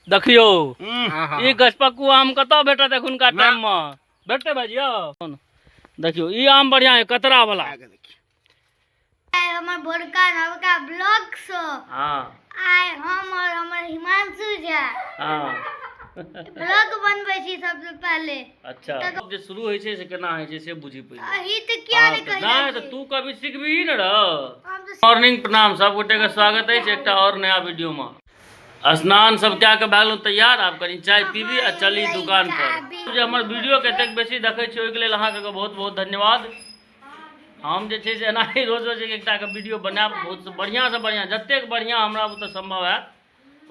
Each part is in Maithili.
देखियौ ई गछपक्कू आम कतऽ भेटत एखुनका टाइम मे भेटतै भाजी यौ देखियौ ई आम बढ़िया है कतरा वाला आइ हमर भोरका नवका ब्लॉग सँ आइ हम और हमर हिमांशु झा ब्लॉग बनबै छी सबसे पहले। अच्छा, जे शुरू होइ छै से केना होइ छै से बुझी पहिले। अही तऽ किया नहि कहि नहि तऽ तू कभी सिखबही ने रह। मॉर्निंग, प्रणाम सब गोटे के, स्वागत अछि एकटा और नया वीडियो में। स्नान सब कए के भए गेलहुँ तैयार, आब कनि चाय पीबी आ चली दुकान पर। जे हमर वीडियो के एतेक बेसी देखै छी ओहिके लेल अहाँ सबके बहुत बहुत धन्यवाद। हम जे छै से एनाही रोज रोज एक एकटाके वीडियो बनायब, बहुत बढ़िआँसँ बढ़िआँ, जतेक बढ़िआँ हमरा बुते सम्भव हैत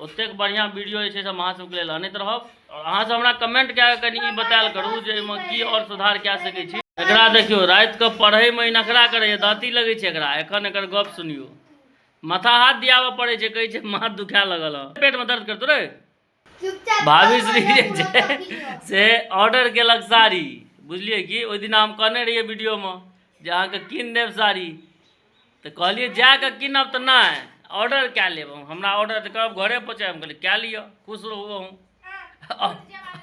ओतेक बढ़िआँ वीडियो जे छै से हम अहाँ सबके लेल अनैत रहब। आओर अहाँ सब हमरा कमेंट कए कऽ कनि ई बतायल करू जे एहिमे की आओर सुधार कए सकै छी। एकरा देखियौ, रातिके पढ़ैमे ई नखरा करैए, दाँती लगै छै एकरा। एखन एकर गप सुनियौ, माथा हाथ दियाबऽ पड़ै छै, कहै छै माथ दुखाए लगल हँ, पेटमे दर्द करतौ रे। भाभी श्री जे छै से ऑर्डर केलक साड़ी, बुझलियै कि ओहि दिना हम कहने रहियै वीडियोमे जे अहाँके कीन देब साड़ी, तऽ कहलियै जा कऽ कीनब तऽ नहि, ऑर्डर कए लेब हम, हमरा ऑर्डर तऽ करब घरे पहुँचायब। हम कहलियै कए लिअ, खुश रहू अहूँ।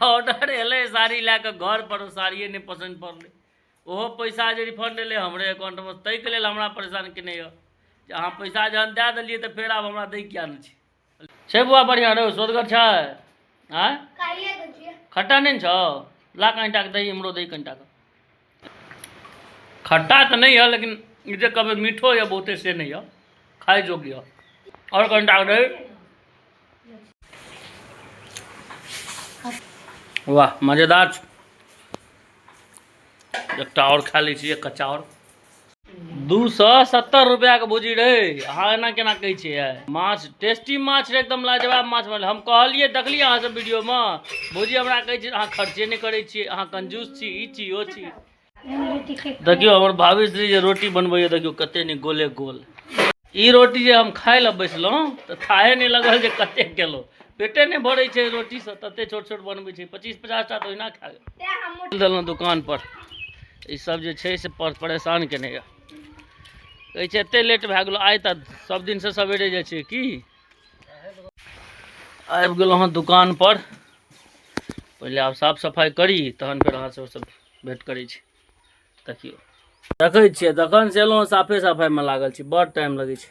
ऑर्डर एलै साड़ी लए कऽ घर पर, ओ साड़िए नहि पसन्द पड़लै। ओहो पैसा जे रिफंड एलै हमरे अकाउंटमे, ताहिके लेल हमरा परेशान केने यऽ जे अहाँ पैसा जहन दए देलियै तऽ फेर आब हमरा दै किया नहि छै। छै बौआ बढ़िआँ रौ, सोदगर छै? आँय, खट्टा नहि ने छौ? ला कनिटाके दही, हमरो दही कनिटाके। खट्टा तऽ नहि यऽ, लेकिन ई जे कहबै मीठो यऽ बहुते से नहि यऽ, खाइ योग्य यऽ। आओर कनिटाके दही। वाह, मजेदार छै। एकटा आओर खा लै छी, एक कच्चा आओर। 270 रुपैआके भुजी रहै, अहाँ एना केना कहै छियै? माछ टेस्टी माछ रहै, एकदम लाजवाब माछ बनल। हम कहलियै, देखलियै अहाँ सब वीडियोमे, भौजी हमरा कहै छै अहाँ खर्चे नहि करै छियै, अहाँ कंजूस छी, ई छी ओ छी। देखियौ हमर भाभी श्री जे रोटी बनबैया, देखियौ कते नीक गोले गोल। ई रोटी जे हम खाय लए बैसलहुँ तऽ थाहे नहि लगल जे कते केलहुँ, पेटे नहि भरै छै रोटीसँ, तते छोट छोट बनबै छै। 25-50 टा तऽ ओहिना खा गेल देलहुँ दुकान पर। ई सब जे छै से परेशान केने यऽ, कहै छै एते लेट भए गेलो आइ, तऽ सब दिनसँ सवेरे जाइ छियै की। आबि गेलहुँ हँ दुकान पर, पहिले आब साफ सफाइ करी तहन फेर अहाँ सबसँ भेँट करै छी। देखियौ, देखै छियै तखन से एलहुँ, साफे सफाइमे लागल छी, बड़ टाइम लगै छै।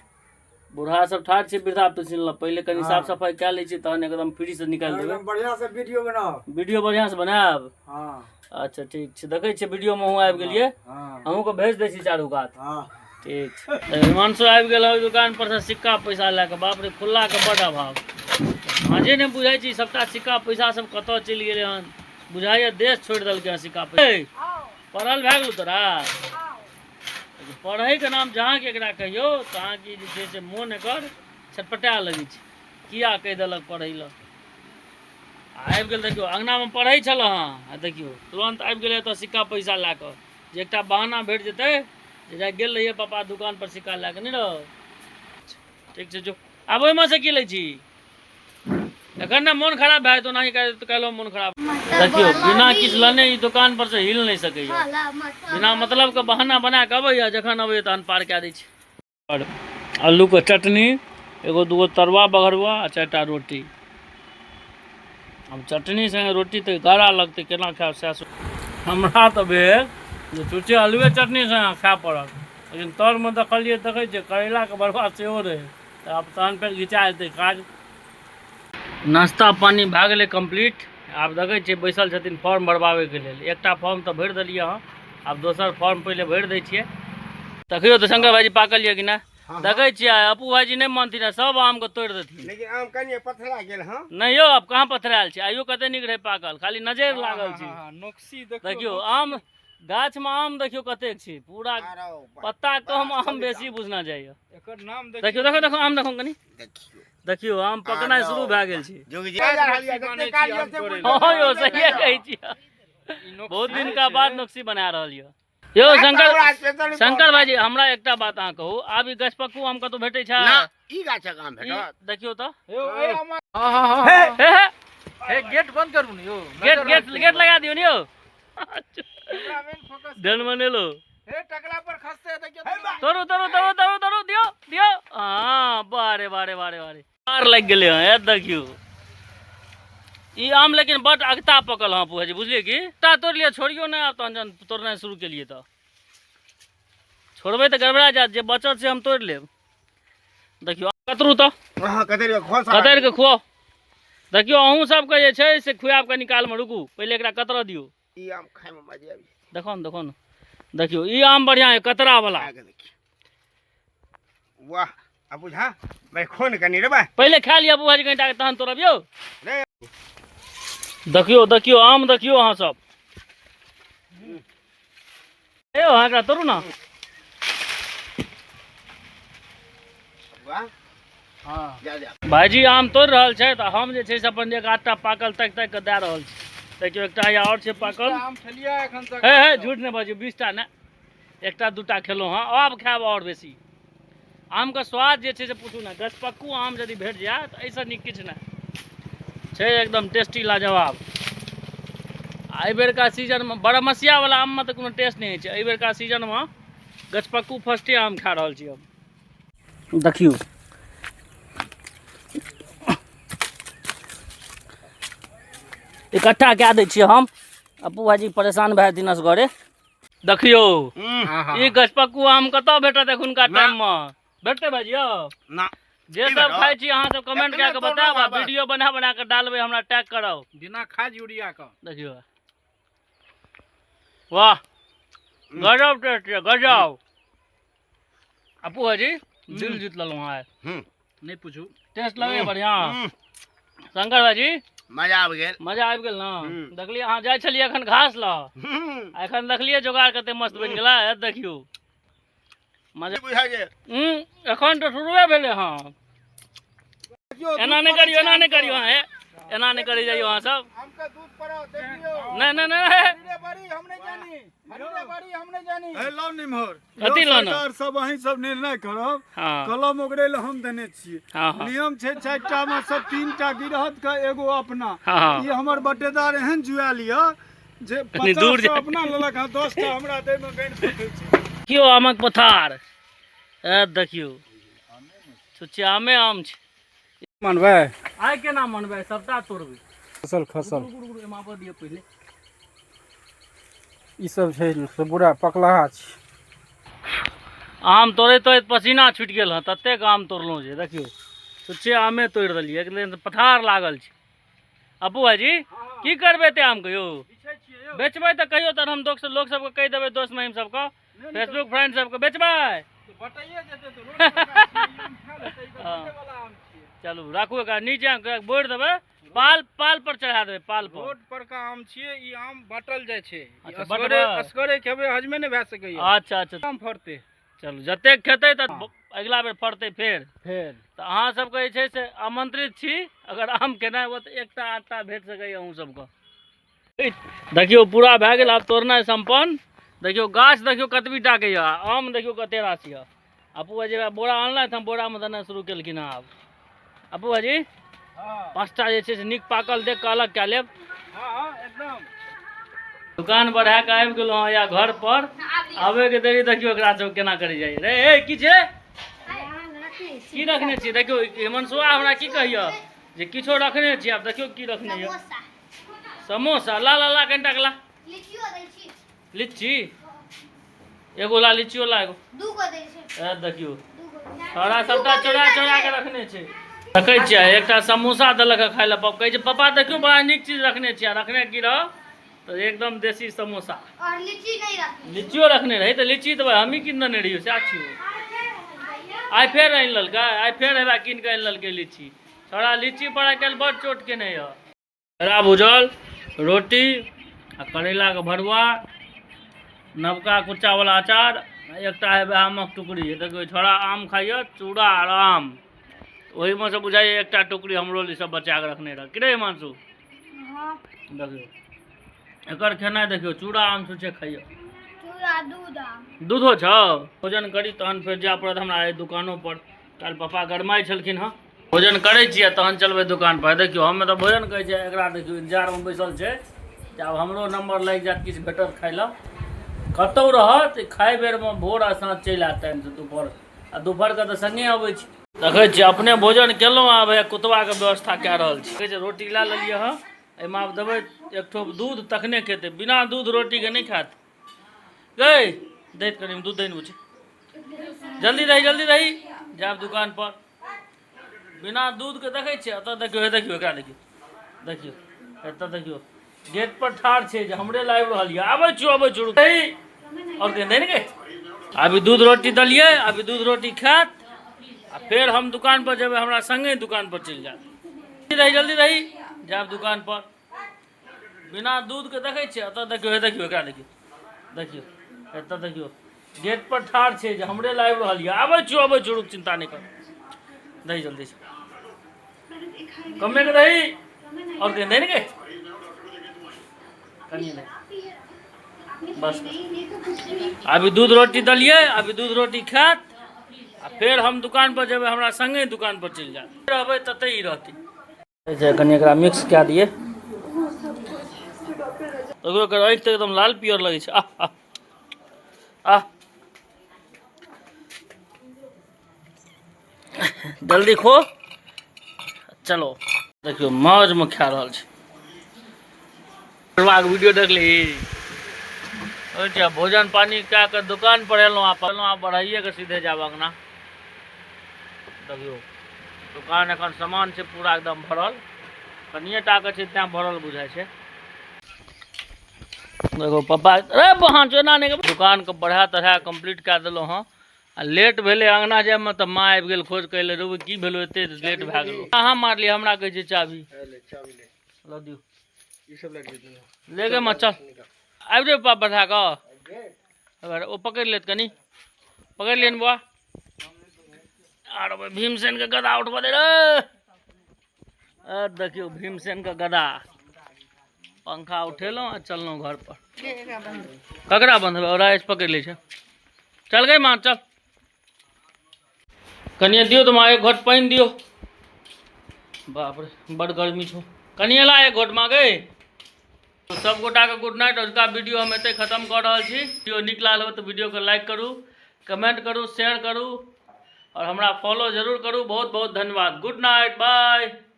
बूढ़ा सब ठाढ़ छै वृद्धा पेंशन लग, पहिले कनि साफ सफाइ कए लै छी तहन एकदम फ्री से निकालि देबै। बढ़िया से वीडियो बनाओ। वीडियो बढ़िया से बनायब? हाँ। अच्छा ठीक छै, देखै छियै वीडियोमे अहूँ आबि गेलियै। हाँ। अहूँके भेज दै छी चारू कात। हाँ। ठीक छै। तऽ हिमांशु आबि गेल हँ दुकान पर से सिक्का पैसा लए कऽ। बाप रे, खुल्लाके बड्ड अभाव, भाँजे नहि बुझाइ छै सबटा सिक्का पैसा सब कतऽ चलि गेलै हन, बुझाइए देश छोड़ि देलकै हँ सिक्का पैसा। पढ़ल भए गेलौ तोरा? पढ़ैके नाम जहाँ कि एकरा कहियौ तहाँ कि जे छै से मोन एकर छटपटाए लगै छै, किया कहि देलक पढ़ै लए। आबि गेल देखियौ, अङ्गनामे पढ़ै छल हँ आ देखियौ तुरन्त आबि गेलै एतऽ सिक्का पैसा लए कऽ, जे एकटा बहाना भेट जेतै जे जा गेल रहियै पापा दुकान पर सिक्का लए कऽ। नहि रह, ठीक छै जो। आब ओहिमे से की लै छी? एखन ने मोन खराब भए जेतौ, ओनाही काल्हि मोन खराब। देखियौ बिना किछु लेने ई दुकान पर से हिल नहि सकैया, बिना मतलब के बहाना बना कऽ अबैया, जखन अबैया तहन पार कए दै छै। आओर आलूके चटनी, एगो दूगो तरुआ बघरुआ आ 4टा रोटी। आब चटनी संगे रोटी तऽ गारा लगतै, केना खायब सएह। हमरा तऽ भेल जे छुच्छे आलुए चटनी संगे खाय पड़त, लेकिन तरमे देखलियै, देखै छियै करैलाके बरुआ सेहो रहै, तऽ आब तहन फेर घिचा जेतै काज। नाश्ता पानी भए गेलै कम्प्लीट। आब देखै छियै बैसल छथिन फॉर्म भरबाबैके लेल। एकटा फॉर्म तऽ भरि देलियै हँ, आब दोसर फॉर्म पहिले भरि दै छियै। देखियौ तऽ शंकर भाईजी पाकल यऽ कि नहि? देखै छियै अपू भाईजी नहि मानथिन, सब आमके तोड़ि देथिन। लेकिन आम कनिए पथरा गेल हँ। नहि यौ, आब कहाँ पथरायल छै, आइयो कते नीक रहै पाकल, खाली नजरि लागल छै। नोक्सी देखियौ। देखियौ आम गाछमे आम देखियौ कतेक छै, पूरा पत्ता कम आम बेसी बुझना जाइए। एकर नाम देखियौ, देखो देखो आम देखो कनि। देखियौ देखियौ आम पकनाइ शुरू भए गेल छै। हँ हँ यौ, सहिए कहै छियै, बहुत दिनका बाद नोक्सी बना रहल यऽ यौ। शंकर शंकर भाईजी, हमरा एकटा बात अहाँ कहू, आब ई गछपक्कू आम कतौ भेटै छै? ना, ई गाछक आम भेटत? देखियौ तऽ। हँ हँ हँ। हे हे। हे, गेट बंद करू ने यौ। गेट गेट गेट लगा दियौ ने यौ। Cameraman focus. धन मनेलो। हे, टकला पर खसते देखियौ। तोड़ू तोड़ू तोड़ू तोड़ू तोड़ू, दियौ दियौ। हँ, बारे बारे बारे बारे, पार लागि गेलै हँ। देखियौ ई आम लेकिन बड अगता पकल हँ बुझलियै बुझलियै की टा तोड़ि लिअ छोड़ियौ नहि आब तहन जहन तोड़नाइ शुरू केलियै तऽ छोड़बै तऽ गड़बड़ा जायत जे बचत से हम तोड़ि लेब देखियौ कतरू तऽ हाँ कतरि के खोल कतरि कऽ खुआउ देखियौ अहूँ सबके जे छै से खुआएब कनी कालमे रुकू पहिले एकरा कतरऽ दियौ ई आम खाय में मजा आबि देखो ने देखो ने देखियौ ई आम बढ़िआँ यऽ कतरा वाला खा के देखियौ वाह अब बुझा भाई खोन कनी रे बा पहिले खा लिअ बुआ जी कनिटा तहन तोड़ब यौ रे देखियौ देखियौ आम देखियौ अहाँ सब यौ अहाँ एकरा तोड़ू ने वाह हाँ जा जा भाईजी आम तोड़ि रहल छथि आ हम जे छै से अपन एक आधटा पाकल ताकि ताकि कऽ दए रहल छी देखियौ एकटा हैया आओर छै पाकल आम खेलियै एखन तक हे हे झूठ नहि बाजू 20टा नहि एकटा दूटा खेलहुँ हँ आब खायब आओर बेसी आमके स्वाद जे छै से पूछू ने गछपक्कू आम यदि भेट जाय तऽ एहिसँ नीक किछु नहि छै एकदम टेस्टी लाजवाब आ एहिबेरका सीजनमे बरमसियावला आममे तऽ कोनो टेस्ट नहि होइ छै एहिबेरका सीजनमे गछपक्कू फर्स्टे आम खा रहल छी हम देखियौ इकट्ठा कए दै छियै हम अपू भाईजी परेशान भए जेथिन असगरे देखियौ ई गछपक्कू आम कतऽ भेटत एखुनका ना। टाइम मे भेटतै भाईजी यौ ना जे की सब भेटत? खाइ छी अहाँ सब कमेंट कए कऽ एतने बतायब आ तोड़लहुँ बस। वीडियो बना बना कऽ डालबै हमरा टैग करब बिना खाद यूरिया के देखियौ वाह गजब टेस्ट यऽ गजब अपू भाईजी दिल जीत लेलहुँ आइ नहि पूछू टेस्ट लगैए बढ़िआँ शंकर भाईजी मजा आबि गेल मजा आबि गेल ने हम्म। देखलियै अहाँ जाइ छलियै एखन घास लऽ आ एखन देखलियै जोगाड़ कते मस्त बनि गेलै हे देखियौ मजा बुझा गेल एखन तऽ शुरुए भेलै हँ एना नहि करियौ एना नहि करियौ अहाँ हे एना नहि करै जाइयौ अहाँ सब आम के दूध पर देख लियौ नहि नहि नहि हरी बड़ी हम नहीं जानी हरी बड़ी हम नहीं जानी हे लाउ निमहर कथी यौ लाउ ने? सरकार सब अहीं सब निर्णय करब हँ कलम ओगरै लए हम देने छियै हँ हँ नियम छै 4टा मे सब 3टा गिरहत के एगो अपना हँ हँ ई हमर बटेदार एहन जुआयल यऽ जे कनी दूर 50 जाय। अपना लेलक हँ 10टा हमरा दै मे गनि पकड़ै छै देखियौ आमक पथार ए देखियौ छुच्छे आमे आम छै मनबै आइ केना मनबै सबटा तोड़बै खसल खसल रुकू, रुकू, एहिमे आबऽ दिअ पहिले ई सब छै से पूरा पकलाहा छै आम तोड़ैत तोड़ैत पसीना छुटि गेल हँ ततेक आम तोड़लहुँ जे देखियौ छुच्छे आमे तोड़ि देलियै एक दिन पथार लागल छै अपू भाईजी की करबै एते आम के यौ बेचबै तऽ कहियौ तहन हम दोस्त लोक सबके कहि देबै दोस्त महिम सबके फेसबुक फ्रेंड सबके बेचबै बटाइए जेतै तऽ रोड पर गाछ छै, ई आम खा लेतै, ई तऽ हँ। बटे वाला आम छियै। चलू राखू एकरा नीचे बोरि देबै पाल पाल पर चढ़ा देबै पाल पर रोड पर का आम छियै ई आम बाँटल जाइ छै ई अच्छा, असगरे बँटबै। असगरे खेबै हजमे नहि भए सकैया अच्छा अच्छा आम फड़तै चलू जतेक खेतै तऽ अगिला बेर फड़तै फेर फेर तऽ अहाँ सबके जे छै से आमंत्रित छी अगर आम खेनाइ हुए तऽ एकटा आधटा भेट सकैए अहूँ सबके देखियौ पूरा भए गेल आब तोड़नाइ सम्पन्न देखियौ गाछ देखियौ कतबी टाके यऽ आम देखियौ कते रास यऽ अपू भाजी बोरा अनलथि हम बोरामे देनाइ शुरू केलखिन हँ आब अपू भाजी 5टा जे छै से नीक पाकल देख कऽ अलग कए लेब हँ हँ एकदम दुकान बढ़ा कऽ आबि गेलहुँ हँ या घर पर आबैके देरी देखियौ एकरा सब केना करै जाइ रे ए की छै की रखने छियै देखियौ हिमांशुआ हमरा की कहिया जे किछो रखने छियै आब देखियौ की रखने यऽ समोसा समोसा ला ला ला कनिटा के ला लिचियो दै छी लीची एगो ला लीचियो ला एगो दूगो दै छै ए देखियौ दूगो छौड़ा सबटा चोरा चोरा के रखने छै देखै छियै एकटा समोसा देलक हँ खाय लए पप्पा कहै छै पप्पा देखियौ बड़ा नीक चीज रखने छियै आ रखने की रह तऽ एकदम देसी समोसा और लीची नहीं रखने लीचियो रखने रही तऽ लीची तऽ भाइ हमही कीन देने रहियै सएह छियौ आइ फेर आनि लेलकै आइ फेर हेबा कीन कऽ आनि लेलकै लीची छौड़ा लीची पर आइ काल्हि बड़ चोट केने यऽ केरा भुजल रोटी आ करैलाके भरुआ नवका कुच्चावला अचार एकटा हेबै आमक टुकड़ी देखियौ छौड़ा आम खाइए चूड़ा आर आम ओहिमे से बुझाइए एकटा टुकड़ी हमरो लिए सब बचा कऽ रखने रह की रे हिमांशु हाँ देखियौ एकर खेनाइ देखियौ चूड़ा आम छुछे खाइए चूड़ा दूध आम दूधो छौ भोजन करी तहन फेर जाय पड़त हमरा एहि दुकानो पर काल्हि पप्पा गरमाइ छलखिन हँ भोजन करै छियै तहन चलबै दुकान पर देखियौ हमे तऽ भोजन करै छियै एकरा देखियौ इंतजारमे बैसल छै जे आब हमरो नंबर लागि जायत किछु भेटत खाइ लए कतहु रहत खाइ बेरमे भोर आ साँझ चलि आयत टाइमसँ दुपहर आ दुपहरके तऽ सङ्गे अबै छी देखै छियै अपने भोजन केलहुँ आब हैया कुतबाके व्यवस्था कए रहल छी देखै छियै रोटी लए लेलियै हँ एहिमे आब देबै एक ठोप दूध तखने खेतै, बिना दूध रोटीके नहि खायत। गै दैत कनि दूध दै ने बुझी, जल्दी दही जल्दी दही, जायब दुकान पर। बिना दूधके देखै छियै। एतऽ देखियौ, हे देखियौ एकरा, देखियौ देखियौ एतऽ देखियौ, गेट पर ठाढ़ छै जे हमरे लाबि रहल यऽ। आबै छियौ आबै छियौ, दही आओर कहीं दै ने गे। अभी दूध रोटी देलियै, अभी दूध रोटी खायत आ फेर हम दुकान पर जेबै, हमरा संगे दुकान पर चलि जायत। दही जल्दी दही, जायब दुकान पर। बिना दूधके देखै छियै। एतऽ देखियौ, हे देखियौ एकरा, देखियौ देखियौ एतऽ देखियौ, गेट पर ठाढ़ छै जे हमरे लाबि रहल यऽ। आबै छियौ आबै छियौ, रुक, चिन्ता नहि कर, दही जल्दी से कमे के दही आओर कहीं दै ने गे, कनिए दही बस। अभी दूध रोटी देलियै, अभी दूध रोटी खायत आ फेर हम दुकान पर जेबै, हमरा संगे दुकान पर चलि जायत। रहबै ततै ही रहतै। कनि एकरा मिक्स कए दियै। देखियौ एकर आँखि तऽ एकदम लाल पियर लगै छै। आह आह आह, जल्दी खो। चलो देखियौ मौजमे खा रहल छै। वीडियो देखली। अच्छा भोजन पानी कए कऽ दुकान पर एलहुँ, आ एलहुँ आ बढ़ाइए कऽ सीधे जायब अङ्गना। देखियौ दुकान एखन सामान छै पूरा एकदम भरल, कनिए टाके छै तैँ भरल बुझाइ छै। देखो पप्पा अरे बहान एना नहि, दुकानके बढ़ा तढ़ा कम्प्लीट कए देलहुँ हँ। आ लेट भेलै अङ्गना जायमे तऽ माँ आबि गेल खोज कहै लए, रौ की भेलो एते लेट भए गेलो? अहाँ मारलियै हमरा, कहै छै चाभी लऽ दियौ। ले गे माँ, चल आबि जो पप्पा बढ़ा कऽ। अगर ओ पकड़ि लेत, कनि पकड़ि लिअ ने बौआ। आर भीमसेन के गदा उठबऽ दे रे। देखियौ भीमसेन के गदा। पंखा उठेलहुँ आ चललहुँ घर पर। ककरा बंधबै? और राजेश पकड़ि लै छै। चल गई माँ, चल। कनिए दियौ तऽ माँ, एक घोट पानि दियौ। बाप रे बड़ गर्मी छौ। कनिए ला एक घोट माँ गई। सब गोटाके गुड नाइट। अजुका वीडियो हम एतै खत्म कऽ रहल छी। वीडियो नीक लागल हो तऽ वीडियोके लाइक करू, कमेंट करू, शेयर करू और हमरा फॉलो जरूर करू। बहुत बहुत धन्यवाद। Good night, bye.